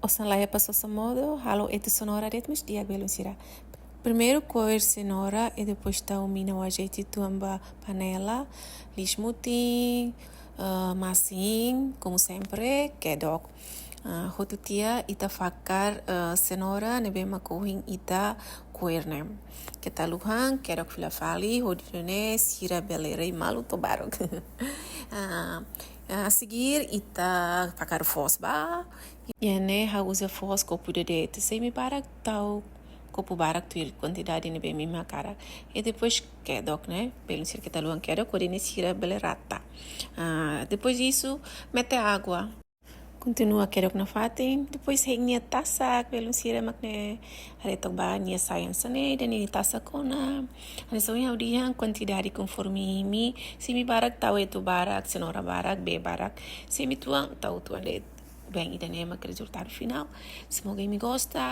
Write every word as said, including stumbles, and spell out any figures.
Osan laiha pa sosa modo, halo etu senoura de'it mós di'ak belun sira. Primeiru koer senoura i depois tau mina ho azeite uitoan ba panela, liis-mutin, eh, masin, como sempre, kedok. Ah, hotu tiha ita fakar, eh, senoura ne'ebé mak ohin ita koer ne'e. Keta haluha, kedok fila fali, hodi nune'e sira bele rei malu to'o baruk. Ah, ah, seguir ita fakar foos ba. Iha ne'e ha'u uza foos kopu de'it. Se imi barak tau kopu barak tuir kuantidade ne'ebé imi hakarak. I depois kedok ne'e, belun sira keta haluha kedok, hodi nune'e sira bele rata. Ah, depois disso, mete água. Kontinua kedok nafatin, depois hein nia tasak, belun sira mak ne'e haree took ba nia sai hanesan ne'e, ida-ne'e tasak ona. Hanesan ohin ha'u dehan kuantidade konforme imi, se imi barak tau etu barak, senoura barak, bee barak, se imi uitoan tau uitoan de'it. Bem, ida-ne'e mak rezultadu finál. Semoga imi gosta.